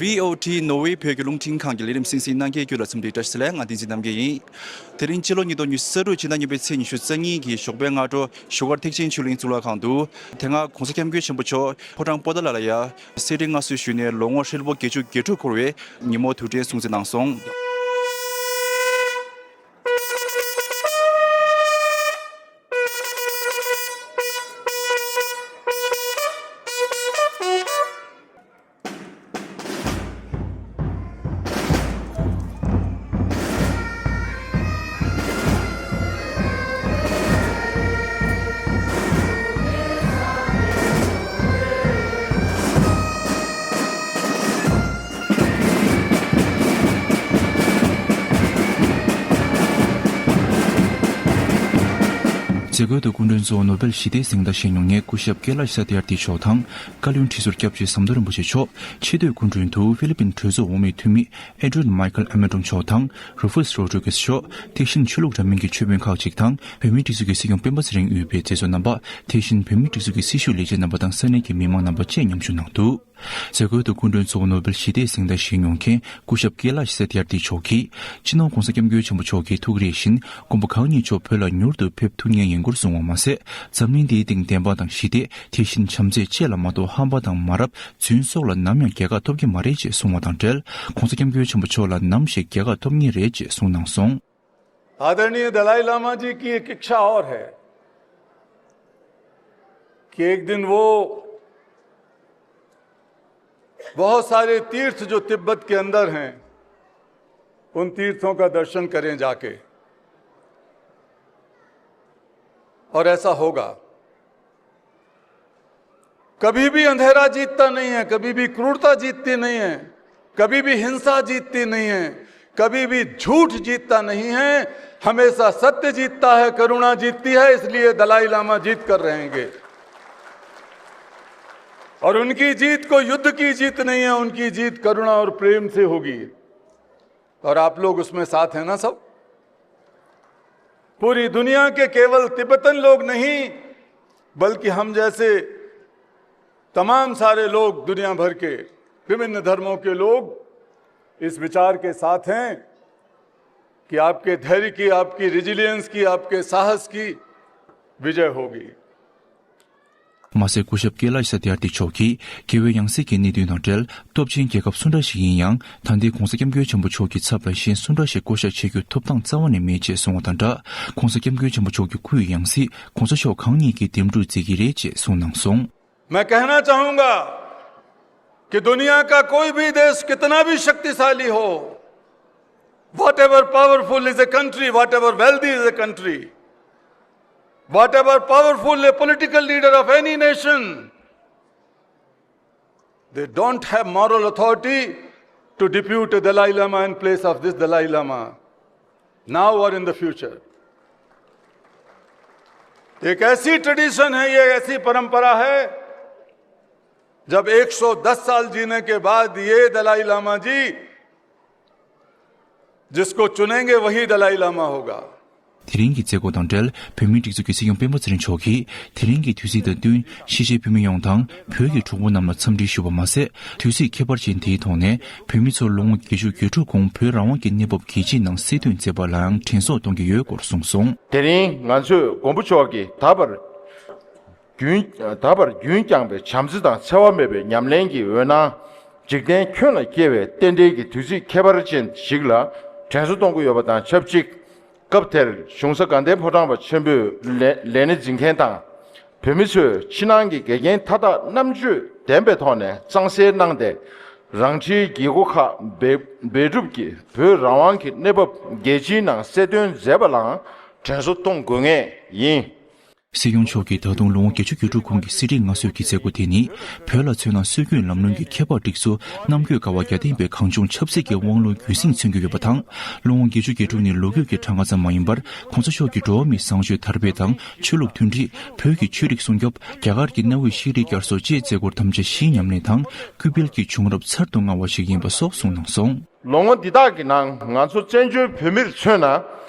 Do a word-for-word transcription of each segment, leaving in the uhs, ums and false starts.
ཝི་ཨོ་ཊི་ནོར་ཝེ་བོད་ཀྱི་རླུང་འཕྲིན་ཁང་གི་ལས་རིམ་གསན་གཟིགས་གནང་མཁན་རྒྱུད་ལ་འཚམས་འདྲི་བཀྲ་ཤིས་བདེ་ལེགས། ང་བསྟན་འཛིན་རྣམ་རྒྱལ་ཡིན། དེ་རིང་སྤྱི་ལོ་ཉིས་སྟོང་ཉི་ཤུ་རྩ་དྲུག་ཕྱི་ཟླ་གཉིས་པའི་ཚེས་ཉི་ཤུ་རྩ་གཉིས་ཀྱི་ཞོགས་པའི་སྔ་དྲོ་བཞུགས་སྒར་ཐེག་ཆེན་ཆོས་གླིང་གཙུག་ལག་ཁང་དུ། དེ་སྔ་༸གོང་ས་༸སྐྱབས་མགོན་ཆེན་པོ་མཆོག་ཕོ་བྲང་པོ་ཏཱ་ལ་ལ་ཡ་གསེར་ཁྲི་མངའ་གསོལ་ཞུས་ནས་ལོ་ངོ་ཧྲིལ་པོ་བརྒྱད་ཅུ་གྱ་དྲུག་འཁོར་བའི་ཉིན་མོ་དུས་དྲན་སྲུང་བརྩི་གནང་སོང་། མཛད་སྒོའི་ཐོག་སྐུ་མགྲོན་གཙོ་བོ་ནོ་བེལ་ཞི་བདེའི་གཟེངས་རྟགས་བཞེས་མྱོང་མཁན་སྐུ་ཞབས་ཀེ་ལ་ཤ་ཏི་ཡར་ཏི་མཆོག་དང་། བཀའ་བློན་ཁྲི་ཟུར་སྐྱབས་རྗེ་ཟམ་གདོང་རིན་པོ་ཆེ་མཆོག་ཆེས་མཐོའི་སྐུ་མགྲོན་དུ་ཧྥི་ལི་པིན་གྲོས་ཚོགས་འོག་མའི་འཐུས་མི་ཨེ་ཌི་རིན་མའི་ཁལ་ཨ་མེ་ཏྲོང་མཆོག་དང་། རུ་ཕུ་སི་རོ་ཌི་རི་གེ་སི་མཆོག་དེ་བཞིན་ཆོས་ལུགས་འདྲ་མིན་གྱི་ཆོས་དཔོན་ཁག་ཅིག་དང་། བོད་མིའི་སྒྲིག་འཛུགས་ཀྱི་སྲིད་སྐྱོང་སྤེན་པ་ཚེ་རིང་དབུས་པའི་མཛད་གཙོ་རྣམ་པ། དེ་བཞིན་བོད་མིའི་སྒྲིག་འཛུགས་ཀྱི་སྲི་ཞུ་ལས་བྱེད་རྣམ་པ་དང་ས་གནས་ཀྱི་མི་མང་རྣམ་པ་བཅས་མཉམ་ཞུགས་གནང་འདུག་མཛད་སྒོའི་ཐོག་སྐུ་མགྲོན་གཙོ་བོ་ནོ་བེལ་ཞི་བདེའི་གཟེངས་རྟགས་བཞེས་མྱོང་མཁན་སྐུ་ཞབས་ཀེ་ལ་ཤ་ཏི་ཡར་ཏི་མཆོག་གིས། སྤྱི་ནོར་༸གོང་ས་༸སྐྱབས་མགོན་ཆེན་པོ་མཆོག་གི་ཐུགས་རེ་བཞིན། མགོན་པོ་གང་ཉིད་མཆོག་བོད་ལ་མྱུར་དུ་ཕེབས་ཐུབ་མཁན་ཡིན་སྐོར་གསུངས་པ་མ་ཟད། འཛམ་གླིང་འདིའི་སྟེང་བདེན་པ་དང་ཞི་བདེ། དེ་བཞིན་བྱམས་བརྩེ་བཅས་ལ་མ་གཏོགས་ཧམ་པ་དང་མ་རབས་རྫུན་སོགས་ལ་ནམ་ཡང་རྒྱལ་ཁ་ཐོབ་ཀྱི་མ་རེད་ཅེས་གསུངས་པ་དང་འབྲེལ། ༸གོང་ས་༸སྐྱབས་མགོན་ཆེན་པོ་མཆོག་ལ་ནམ་ཞིག་རྒྱལ་ཁ་ཐོབ་ངེས་རེད་ཅེས་གསུངས་གནང་སོང་། आदरणीय दलाई लामा जी की एक इच्छा और है कि एक दिन वो बहुत सारे तीर्थ जो तिब्बत के अंदर हैं, उन तीर्थों का दर्शन करें जाके। और ऐसा होगा। कभी भी अंधेरा जीतता नहीं है, कभी भी क्रूरता जीतती नहीं है, कभी भी हिंसा जीतती नहीं है, कभी भी झूठ जीतता नहीं है। हमेशा सत्य जीतता है, करुणा जीतती है। इसलिए दलाई लामा जीत कर रहेंगे। और उनकी जीत कोई युद्ध की जीत नहीं है, उनकी जीत करुणा और प्रेम से होगी। और आप लोग उसमें साथ हैं ना सब? पूरी दुनिया के केवल तिब्बतन लोग नहीं, बल्कि हम जैसे तमाम सारे लोग, दुनिया भर के विभिन्न धर्मों के लोग इस विचार के साथ हैं कि आपके धैर्य की, आपकी रेजिलियंस की, आपके साहस की विजय होगी। མ་ཟད། སྐུ་ཞབས་ཀེ་ལ་ཤ་ཏི་ཡར་ཏི་མཆོག་གིས། རྒྱལ་བའི་ཡང་སྲིད་ཀྱི་གནད་དོན་དང་འབྲེལ། སྟོབས་ཆེན་རྒྱལ་ཁབ་སུ་འདྲ་ཞིག་ཡིན་ཡང་། ད་ལྟའི་༸གོང་ས་༸སྐྱབས་མགོན་ཆེན་པོ་མཆོག་གི་ཚབ་ལ་གཞན་སུ་འདྲ་ཞིག་བསྐོ་བཞག་བྱེད་རྒྱུའི་ཐོབ་ཐང་རྩ་བ་ནས་མེད་ཅེས་གསུངས་པ་དང་སྦྲགས། ༸གོང་ས་༸སྐྱབས་མགོན་ཆེན་པོ་མཆོག་གི་སྐུའི་ཡང་སྲིད་༸གོང་ས་མཆོག་གང་ཉིད་ཀྱིས་འདེམས་སྒྲུག་མཛད་ཀྱི་རེད་ཅེས་གསུངས་གནང་སོང་། मैं कहना चाहूंगा कि दुनिया का कोई भी देश कितना भी शक्तिशाली हो, whatever powerful is a country, whatever wealthy is a country, whatever powerful a political leader of any nation, they don't have moral authority to depute a Dalai Lama in place of this Dalai Lama, now or in the future. एक ऐसी ट्रेडिशन है, ये ऐसी परंपरा है, जब एक सौ दस साल जीने के बाद ये दलाई लामा जी जिसको चुनेंगे, वही दलाई लामा होगा। དེ་རིང་གི་མཛད་སྒོ་དང་འབྲེལ། བོད་མིའི་སྒྲིག་འཛུགས་ཀྱི་སྲིད་སྐྱོང་སྤེན་པ་ཚེ་རིང་མཆོག་གིས། དེ་རིང་གི་དུས་ཚིགས་དང་བསྟུན། གཞིས་བྱེས་བོད་མི་ཡོངས་དང་། བོད་ཀྱི་གྲོགས་པོ་རྣམས་ལ་འཚམས་འདྲི་ཞུས་པ་མ་ཟད། དུས་ཚིགས་ཁྱད་པར་ཅན་འདིའི་ཐོག་ནས། བོད་མི་ཚོར་ལོ་ངོ་བརྒྱད་ཅུ་གྱ་དྲུག་གོང་བོད་རང་དབང་གི་གནས་བབ་རྒྱལ་སྤྱིའི་ནང་གསལ་སྟོན་མཛད་པ་ལའང་དྲན་གསོ་གཏོང་གི་ཡོད་སྐོར་གསུངས་སོང་། དེ་རིང་ང་ཚོས་མགོན་པོ་མཆོག་གིས་ད་བར་རྒྱུན། ད་བར་རྒྱུན་བསྐྱངས་པའི་བྱམས་བརྩེ་དང་འཚེ་བ་མེད་པའི་ཉམས་ལེན་གྱི་འོད་སྣང་། འཇིག་རྟེན་ཁྱོན་ལ་སྐྱེ་བའི་རྟེན་འབྲེལ་གྱི་དུས་ཚིགས་ཁྱད་པར་ཅན་ཞིག་ལ་དྲན་གསོ་གཏོང་གི་ཡོད་པ་དང་ཆབས་ཅིག་སྐབས་དེར་གཞུང་ས་དགའ་ལྡན་ཕོ་བྲང་པ་ཆེན་པོའི་ལས་ལས་སྣེ་འཛིན་མཁན་དང་། བོད་མི་ཚོས་ཕྱི་ནང་གི་འགལ་རྐྱེན་མཐའ་དག་རྣམ་དཔྱོད་ལྡན་པའི་ཐོག་ནས་གཙང་སེལ་གནང་སྟེ། རང་འཁྲིའི་བརྒྱུད་སྒོ་ཁག་འབད་འབད་སྒྲུབ་ཀྱིས་བོད་རང་དབང་གི་གནས་བབ་རྒྱལ་སྤྱིའི་ནང་གསལ་སྟོན་མཛད་པ་ལའང་དྲན་གསོ་གཏོང་དགོས་ངེས་ཡིན། སྲིད་སྐྱོང་མཆོག་གིས་ད་དུང་ལོ་ངོ་བརྒྱད་ཅུ་གྱ་དྲུག་གོང་གི་གསེར་ཁྲིར་མངའ་གསོལ་གྱི་མཛད་སྒོ་དེ་ནི། བོད་ལ་མཚོན་ན་སྲོལ་རྒྱུན་ལམ་ལུགས་ཀྱི་ཁྱད་འཕགས་སྒྲིག་སྲོལ་གནམ་བསྐོས་ཀ་བ་བརྒྱ་ལྡན་པའི་གངས་ལྗོངས་ཆབ་སྲིད་ཀྱི་དབང་ལུང་རྒྱུན་སྲིང་མཚོན་གྱི་ཡོད་པ་དང་། ལོ་ངོ་བརྒྱད་ཅུ་གྱ་དྲུག་ནི་ལོ་རྒྱུས་ཀྱི་གྲངས་ཀ་ཙམ་མ་ཡིན་པར། ༸གོང་ས་མཆོག་གིས་འགྲོ་བ་མིའི་བཟང་སྤྱོད་དར་སྤེལ་དང་ཆོས་ལུགས་མཐུན་སྒྲིལ། བོད་ཀྱི་ཆོས་རིག་སྲུང་སྐྱོབ། རྒྱ་གར་གྱི་གནའ་བོའི་ཤེས་རིག་བསྐྱར་གསོ་བཅས་མཛད་སྒོར་དམ་བཅའ་བཞིའི་ཉམས་ལེན་དང་། ཀུན་སྤེལ་གྱི་བྱུང་རབས་ཚར་དུ་དངར་བ་ཞིག་ཡིན་པ་སོགས་གསུངས་གནང་སོང་། ལོ་ངོ་འདི་དག་གི་ནང་ང་ཚོ་བཙན་བྱོལ་བོད་མིར་མཚོན་ན།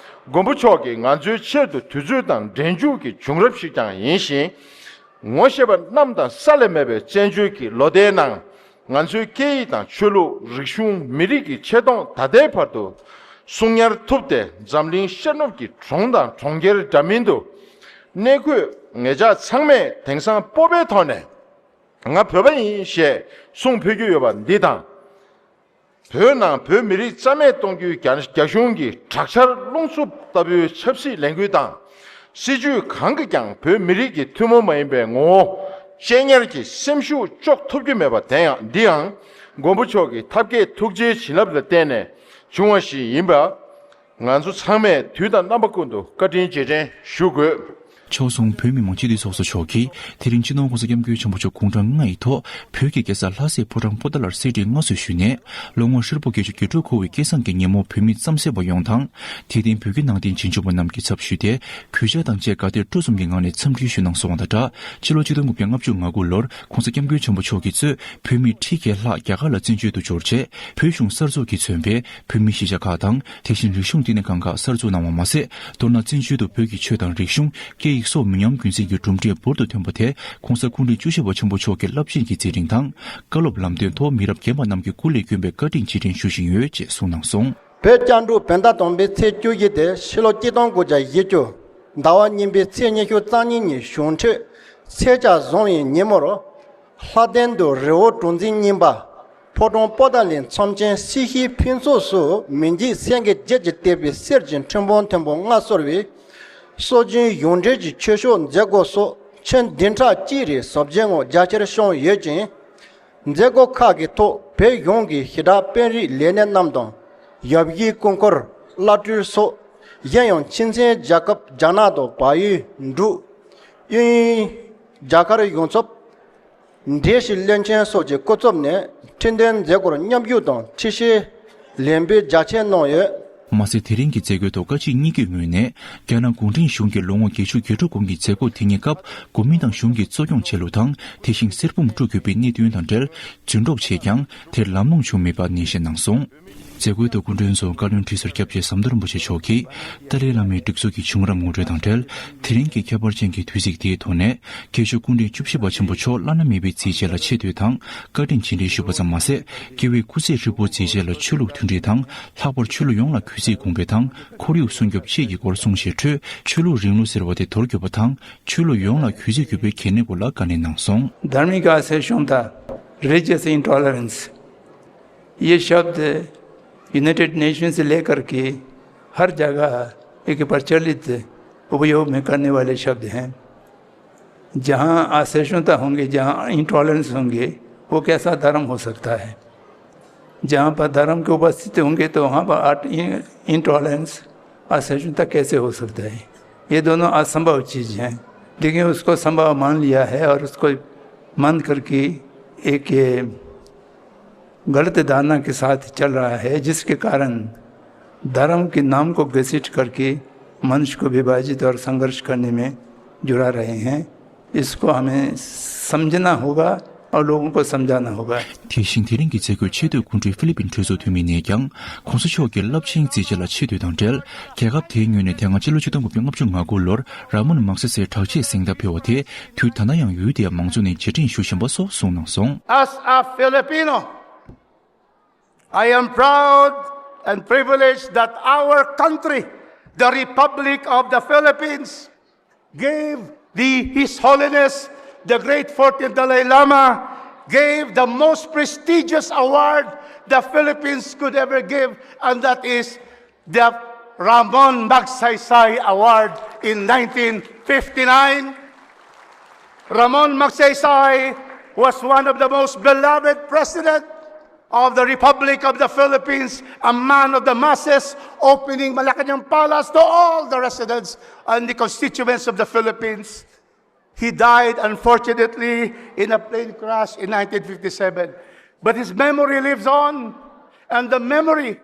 མགོན་པོ་མཆོག་གིས་ང་ཚོའི་ཆེད་དུ་དུས་ཚོད་དང་འབྲེལ་འཇུག་གི་བྱུང་རབས་ཤིག་ཀྱང་ཡིན་ཞིང་། ངོ་ཤེས་པ་གནམ་དང་ས་ལས་མེད་པའི་བཙན་བྱོལ་གྱི་ལོ་ཟླའི་ནང་ ང་ཚོའི་སྐད་ཡིག་དང་ཆོས་ལུགས། རིག་གཞུང་། མི་རིགས་ཀྱི་ཆེ་མཐོང་ད་ལྟའི་བར་དུ་སྲུང་ཉར་ཐུབ་སྟེ། འཛམ་གླིང་ཤར་ནུབ་ཀྱི་གྲོང་དང་གྲོང་ཁྱེར་འདྲ་མིན་དུ་གནས་འཁོད་ངེད་ཅག་ཚང་མས་དེང་སང་སྤོབས་པའི་ཐོག་ནས་ང་བོད་པ་ཡིན་ཞེས་གསུང་ཕུལ་རྒྱུ་ཡོད་པ་འདི་དང་། བོད་ནང་བོད་མི་རིགས་རྩ་མེད་གཏོང་རྒྱུའི་རྒྱ་རྒྱ་གཞུང་གི་དྲག་ཆར་རླུང་འཚུབ་ལྟ་བུའི་ཆབ་སྲིད་ལས་འགུལ་དང་། སྲིད་ཇུས་གང་གིས་ཀྱང་བོད་མི་རིགས་ཀྱི་ཐུན་མོང་མ་ཡིན་པའི་ངོ་བོ་གཅེས་ཉར་གྱི་སེམས་ཤུགས་གཅོག་ཐུབ་རྒྱུ་མེད་པ་དེ་ཡང་འདི་ཡང་མགོན་པོ་མཆོག་གི་ཐབས་མཁས་ཐུགས་རྗེའི་བྱིན་རླབས་ལ་བརྟེན་ནས་བྱུང་བ་ཞིག་ཡིན་པ། ང་ཚོ་ཚང་མས་དུས་དང་རྣམ་པ་ཀུན་ཏུ་བཀའ་དྲིན་རྗེས་དྲན་ཞུ་དགོས། ཕྱོགས་མཚུངས་བོད་མི་མང་སྤྱི་འཐུས་ཚོགས་གཙོ་མཆོག་གིས་དེ་རིང་སྤྱི་ནོར་༸གོང་ས་༸སྐྱབས་མགོན་ཆེན་པོ་མཆོག་དགུང་གྲངས་ལྔ་ཡི་ཐོག་བོད་ཀྱི་རྒྱལ་ས་ལྷ་སའི་ཕོ་བྲང་པོ་ཏཱ་ལར་གསེར་ཁྲི་མངའ་གསོལ་ཞུས་ནས། ལོ་ངོ་ཧྲིལ་པོ་བརྒྱད་ཅུ་གྱ་དྲུག་འཁོར་བའི་སྐལ་བཟང་གི་ཉིན་མོར་བོད་མི་གཙང་སེལ་བ་ཡོངས་དང་། དད་ལྡན་བོད་བརྒྱུད་ནང་བསྟན་རྗེས་འཇུག་པ་རྣམས་ཀྱི་ཚབ་ཞུས་ཏེ། གུས་ཕྱག་དང་བཅས་དགའ་དད་སྤྲོ་གསུམ་གྱི་ངང་ནས་འཚམས་འདྲི་ཞུས་གནང་སོང་བ་དང་སྦྲགས། ཕྱི་ལོ་ཆིག་སྟོང་དགུ་བརྒྱ་ལྔ་བཅུ་ང་དགུ་ལོར་༸གོང་ས་༸སྐྱབས་མགོན་ཆེན་པོ་མཆོག་གིས་གཙོས་བོད་མི་ཁྲི་བརྒྱད་ལྷག་རྒྱ་གར་ལ་བཙན་བྱོལ་དུ་འབྱོར་རྗེས། བོད་གཞུང་གསར་འཛུགས་ཀྱིས་མཚོན་པའི་བོད་མི་གཞིས་ཆགས་ཁག་དང་། དེ་བཞིན་རིག་གཞུང་བསྟི་གནས་ཁང་ཁག་གསར་འཛུགས་གནང་བ་མ་ཟད། མདོར་ན་བཙན་བྱོལ་དུ་བོད་ཀྱི་ཆོས་དང་རིག་གཞུང་། སྐད་ཡིག་སོགས་མི་ཉམས་རྒྱུན་འཛིན་གྱི་གྲུབ་འབྲས་འབུར་དུ་ཐོན་པ་དེ། ༸གོང་ས་སྐུ་ཕྲེང་བཅུ་བཞི་པ་ཆེན་པོ་མཆོག་གི་རླབས་ཆེན་གྱི་མཛད་འཕྲིན་དང་། བཀའ་སློབ་ལམ་སྟོན་ཐོག་མི་རབས་རྒན་པ་རྣམས་ཀྱིས་སྐུ་ལས་བསྐྱོན་པའི་བཀའ་དྲིན་རྗེས་དྲན་ཞུ་བཞིན་ཡོད་ཅེས་གསུངས་གནང་སོང་། བོད་བཅའ་འགྲུལ་བོད་ཟླ་དང་པོའི་ཚེས་བཅུ་བཞི་སྟེ་ཕྱི་ལོ་ཆིག་སྟོང་དགུ་བརྒྱ་བཞི་བཅུ་ཟླ་བ་གཉིས་པའི་ཚེས་ཉི་ཤུ་རྩ་གཉིས་ཉིན་གཞུང་འབྲེལ་ཚེས་བཅུ་བཟུང་བའི་ཉིན་མོར། ལྷ་ལྡན་དུ་རི་བོ་གྲུ་འཛིན་རྙིང་པ་ཕོ་བྲང་པོ་ཏཱ་ལའི་མཚམས་ཅན་སྲིད་ཞིའི་ཕུན་ཚོགས་སུ་མི་འཇིགས་སེང་གེ་བརྒྱད་ཀྱིས་བཏེགས་པའི་གསེར་གྱི་ཁྲི་འབུམ་མཐོན་པོར་མངའ་གསོལ་བའི་སྲོལ་རྒྱུན་གཞུང་འབྲེལ་གྱི་ཆོས་ཕྱོགས་མཛད་སྒོ་སོགས་ཆེན་བདུན་ཕྲག་གཅིག་རིང་གཟབ་རྒྱས་ངང་རྒྱ་ཆེར་བསྐྱངས་ཡོད་ཅིང་། མཛད་སྒོ་ཁག་གི་ཐོག་བོད་གཞུང་གི་ཞི་དྲག་དཔོན་རིགས་ལས་སྣེ་རྣམས་དང་། ཡབ་གཞིས་སྐུ་འཁོར་བླ་སྤྲུལ་སོགས། གཞན་ཡང་ཕྱི་མཚན་རྒྱལ་ཁབ་རྒྱ་ནག་དང་བལ་ཡུལ། འབྲུག་དབྱིན་ཡུལ། རྒྱ་གར་ཡོངས་ཁྱབ། འགྲེལ་བཤད་བློན་ཆེན་སོགས་ཀྱི་སྐུ་ཚབ་ནས་ཁྲི་འདོན་མཛད་སྒོར་མཉམ་ཞུགས་དང་ཁྲི་བཤད་ལན་འབུལ་རྒྱ་ཆེར་གནང་ཡོད། མ་ཟད། དེ་རིང་གི་མཛད་སྒོའི་ཐོག་བཀའ་སྤྱི་གཉིས་ཀྱི་ངོས་ནས། རྒྱ་ནག་གུང་ཁྲན་གཞུང་གིས་ལོ་ངོ་བརྒྱད་ཅུ་གྱ་དྲུག་གོང་གི་མཛད་སྒོ་དེ་ཉིད་སྐབས་གོ་མིན་ཏང་གཞུང་གིས་གཙོ་སྐྱོང་བྱས་ལུགས་དང་། དེ་བཞིན་གསེར་བུམ་དཀྲུགས་ཡོད་པའི་གནད་དོན་དང་འབྲེལ། རྫུན་སྒྲོག་བྱས་ཀྱང་། དེར་ལམ་ལྷོང་བྱུང་མེད་པ་ནན་བཤད་གནང་སོང་། མཛད་སྒོའི་ཐོག་སྐུ་མགྲོན་ཚོར་བཀའ་བློན་ཁྲི་ཟུར་སྐྱབས་རྗེ་ཟམ་གདོང་རིན་པོ་ཆེ་མཆོག་གིས། ཏཱ་ལའི་བླ་མའི་སྒྲིག་འཛུགས་ཀྱི་བྱུང་རབས་ངོ་སྤྲོད་དང་འབྲེལ། དེ་རིང་གི་ཁྱད་པར་ཅན་གྱི་དུས་ཚིགས་འདིའི་ཐོག་ནས། སྐྱེས་མཆོག་སྐུ་ཕྲེང་བཅུ་བཞི་པ་ཆེན་པོ་མཆོག་བླ་ན་མེད་པའི་མཛད་རྗེས་ལ་ཆེ་བསྟོད་དང་། བཀའ་དྲིན་རྗེས་དྲན་ཞུ་བ་ཙམ་མ་ཟད། སྐྱེ་བོའི་སྐུ་ཚེ་ཧྲིལ་པོའི་མཛད་རྗེས་ལ་ཆོས་ལུགས་མཐུན་སྒྲིལ་དང་། ལྷག་པར་ཆོས་ལུགས་ཡོངས་ལ་གུས་བརྩི་དགོངས་པ་དང་། ཁོར་ཡུག་སྲུང་སྐྱོབ་བཅས་ཀྱི་སྐོར་གསུངས་བཞེས་ཁྲོད། ཆོས་ལུགས་རིང་ལུགས་ཟེར་བ་དེ་དོར་དགོས་པ་དང་། ཆོས་ལུགས་ཡོངས་ལ་གུས་བརྩི་དགོས་པའི་གལ་གནད་སྐོར་ལ་བཀའ་ནན་གནང་སོང་། धार्मिक असहिष्णुता, रिलीजियस इंटॉलरेंस, ये शब्द यूनाइटेड नेशंस से लेकर के हर जगह एक प्रचलित उपयोग में करने वाले शब्द हैं। जहाँ असहिष्णुता होंगे, जहाँ इंटॉलरेंस होंगे, वो कैसा धर्म हो सकता है? जहाँ पर धर्म की उपस्थिति होंगे, तो वहाँ पर इंटॉलरेंस, असहिष्णुता कैसे हो सकता है? ये दोनों असंभव चीज़ हैं। लेकिन उसको संभव मान लिया है और उसको मान करके एक ये गलत धारणा के साथ चल रहा है, जिसके कारण धर्म के नाम को घसीट करके मनुष्य को विभाजित और संघर्ष करने में जुड़ा रहे हैं। इसको हमें समझना होगा और लोगों को समझाना होगा। དེ་བཞིན་དེ་རིང་གི་མཛད་སྒོའི་ཆེས་མཐོའི་སྐུ་མགྲོན་ཧྥི་ལི་པིན་གྲོས་ཚོགས་འཐུས་མི་ནས་ཀྱང་༸གོང་ས་མཆོག་གི་རླབས་ཆེན་མཛད་རྗེས་ལ་ཆེ་བསྟོད་དང་འབྲེལ། རྒྱལ་ཁབ་དེའི་ངོས་ནས་དེ་སྔ་ཕྱི་ལོ་ཆིག་སྟོང་དགུ་བརྒྱ་ལྔ་བཅུ་ང་དགུ་ལོར་ར་མོན་དམག་ས་སའི་དྲག་ཆས་གཟེངས་རྟགས་ཕུལ་བ་དེ་དུས་ད་ལྟ་ཡང་ཡུལ་དེའི་མང་ཚོགས་ནས་རྗེས་དྲན་ཞུ་བཞིན་པ་སོགས་གསུངས་གནང་སོང་། As a Filipino, I am proud and privileged that our country, the Republic of the Philippines, gave the, His Holiness, the Great fourteenth Dalai Lama, gave the most prestigious award the Philippines could ever give, and that is the Ramon Magsaysay Award in nineteen fifty-nine. Ramon Magsaysay was one of the most beloved president of the Republic of the Philippines, a man of the masses, opening Malacañang Palace to all the residents and the constituents of the Philippines. He died, unfortunately, in a plane crash in nineteen fifty-seven. But his memory lives on, and the memory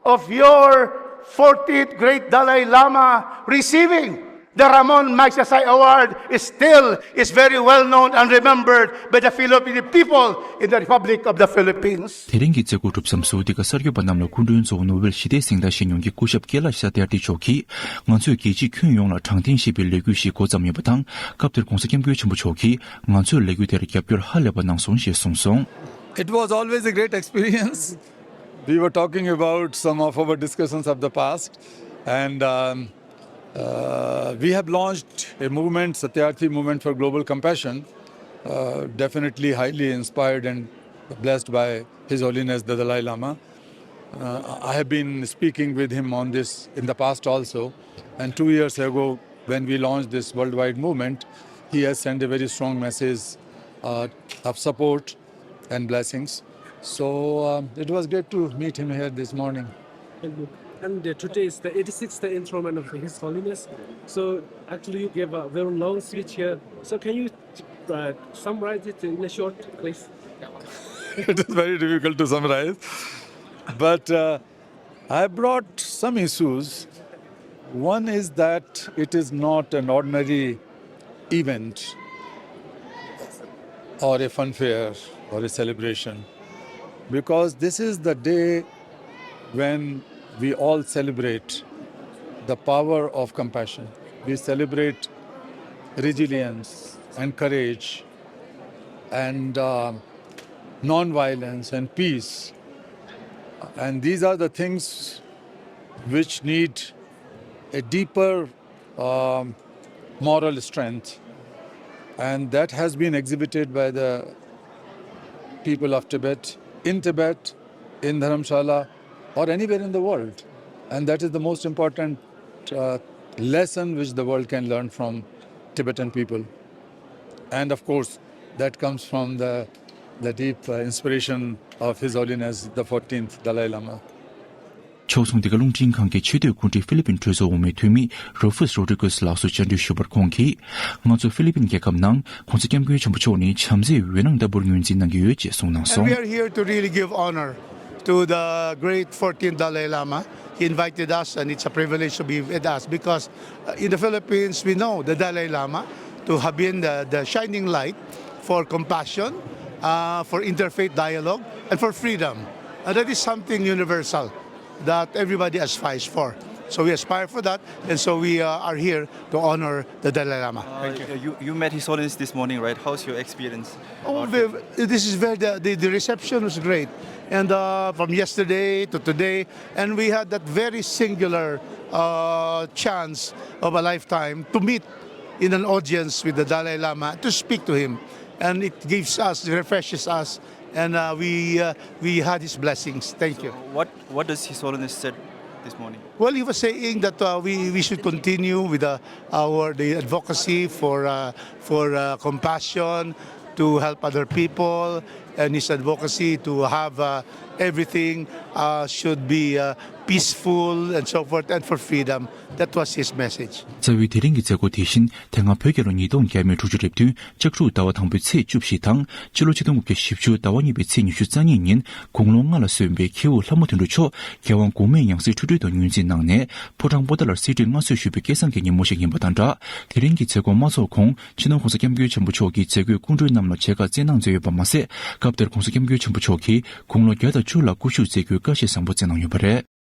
of your fourteenth Great Dalai Lama receiving the Ramon Magsaysay Award is still is very well known and remembered by the Filipino people in the Republic of the Philippines. དེ་རིང་གི་མཛད་སྒོ་གྲུབ་མཚམས་སུ། འདི་ག་གསར་འགོད་པ་རྣམས་ལ་སྐུ་མགྲོན་གཙོ་བོ་ནོ་བེལ་ཞི་བདེའི་གཟེངས་རྟགས་བཞེས་མྱོང་མཁན་སྐུ་ཞབས་ཀེ་ལ་ཤ་ཏེར་ཏི་མཆོག་གིས། ང་ཚོས་རྒྱལ་སྤྱིའི་ཁྱོན་ཡོངས་ལ་དྲང་བདེན་ཞེས་པའི་ལས་འགུལ་ཞིག་འགོ་བརྩམས་ཡོད་པ་དང་། སྐབས་དེར་༸གོང་ས་༸སྐྱབས་མགོན་ཆེན་པོ་མཆོག་གིས་ང་ཚོའི་ལས་འགུལ་དེར་རྒྱབ་སྐྱོར་ཧ་ལས་པ་གནང་སོང་ཞེས་གསུངས་སོང་། It was always a great experience. We were talking about some of our discussions of the past, and um, uh, we have launched a movement, Satyarthi Movement for Global Compassion, uh, definitely highly inspired and blessed by His Holiness the Dalai Lama. Uh, I have been speaking with him on this in the past also, and two years ago, when we launched this worldwide movement, he has sent a very strong message uh, of support and blessings. So um, it was great to meet him here this morning. And, and uh, today is the eighty-sixth enthronement of His Holiness. So actually, you gave a very long speech here. So can you uh, summarize it in a short, please? It is very difficult to summarize, but uh, I brought some issues. One is that it is not an ordinary event or a funfair or a celebration, because this is the day when we all celebrate the power of compassion. We celebrate resilience and courage and uh, non-violence and peace. And these are the things which need a deeper um, moral strength. And that has been exhibited by the people of Tibet, in Tibet, in Dharamshala, or anywhere in the world. And that is the most important uh, lesson which the world can learn from Tibetan people. And of course, that comes from the, the deep uh, inspiration of His Holiness the fourteenth Dalai Lama. ཕྱོགས་མཚུངས་འདི་ག་རླུང་འཕྲིན་ཁང་གི་ཆེས་མཐོའི་སྐུ་མགྲོན་ཧྥི་ལི་པིན་གྲོས་ཚོགས་འོག་མའི་འཐུས་མི་རོ་ཧྥུས་རོ་ཌི་གུས་ལགས་སུ་བཅར་འདྲི་ཞུས་པར་ཁོང་གིས། ང་ཚོ་ཧྥི་ལི་པིན་རྒྱལ་ཁབ་ནང་༸གོང་ས་༸སྐྱབས་མགོན་ཆེན་པོ་མཆོག་ནི་བྱམས་བརྩེའི་འོད་སྣང་ལྟ་བུར་ངོས་འཛིན་གནང་གི་ཡོད་ཅེས་གསུངས་གནང་སོང་། We are here to really give honor to the great fourteenth Dalai Lama. He invited us, and it's a privilege to be with us because uh, in the Philippines, we know the Dalai Lama to have been the, the shining light for compassion, uh, for interfaith dialogue, and for freedom. And that is something universal that everybody aspires for. So we aspire for that, and so we uh, are here to honor the Dalai Lama. Uh, you, you met His Holiness this morning, right? How's your experience? Oh, ve- this is very, the, the, the reception was great. And uh, from yesterday to today, and we had that very singular uh, chance of a lifetime to meet in an audience with the Dalai Lama, to speak to him. And it gives us, refreshes us, and uh, we, uh, we had his blessings. Thank you. What What does His Holiness said this morning? Well, he was saying that uh, we, we should continue with uh, our the advocacy for uh, for uh, compassion, to help other people, and his advocacy to have uh, everything uh, should be uh, peaceful and so forth, and for freedom. That was his message. རྩ་བའི་དེ་རིང་གི་མཛད་སྒོ་དེ་བཞིན་དེ་སྔ་བོད་རྒྱལ་ལོ་ཉིས་སྟོང་བརྒྱ་མེད་དྲུག་ཅུ་རེ་བདུན་ལྕགས་འབྲུག་ཟླ་བ་དང་པོའི་ཚེས་བཅུ་བཞི་དང་སྤྱི་ལོ་ཆིག་སྟོང་དགུ་བརྒྱ་བཞི་བཅུ་ཟླ་བ་གཉིས་པའི་ཚེས་ཉི་ཤུ་རྩ་གཉིས་ཉིན་དགུང་ལོ་ལྔ་ལ་སོན་པའི་ཁྱེའུ་ལྷ་མོ་དོན་གྲུབ་མཆོག་རྒྱལ་དབང་གོང་མའི་ཡང་སྲིད་འཁྲུལ་སྒྲོལ་དང་ངོས་འཛིན་གནང་ནས་ཕོ་བྲང་པོ་ཏཱ་ལར་གསེར་ཁྲིར་མངའ་གསོལ་ཞུས་པའི་སྐལ་བཟང་གི་ཉིན་མོ་ཞིག་ཡིན་པ་དང་སྦྲགས། དེ་རིང་གི་མཛད་སྒོ་མ་ཚོགས་གོང་སྤྱི་ནོར་༸གོང་ས་༸སྐྱབས་མགོན་ཆེན་པོ་མཆོག་གིས་མཛད་སྒོའི་སྐུ་མགྲོན་རྣམས་ལ་མཇལ་ཁ་སྩལ་གནང་མཛད་ཡོད་པ་མ་ཟད། སྐབས་དེར་༸གོང་ས་༸སྐྱབས་མགོན་ཆེན་པོ་མཆོག་གིས་དགུང་ལོ་བརྒྱ་དང་བཅུ་ལ་སྐུ་བཞུགས་མཛད་རྒྱུའི་བཀའ་བཞེས་བཟང་པོ་སྩལ་གནང་ཡོད་པ་རེད།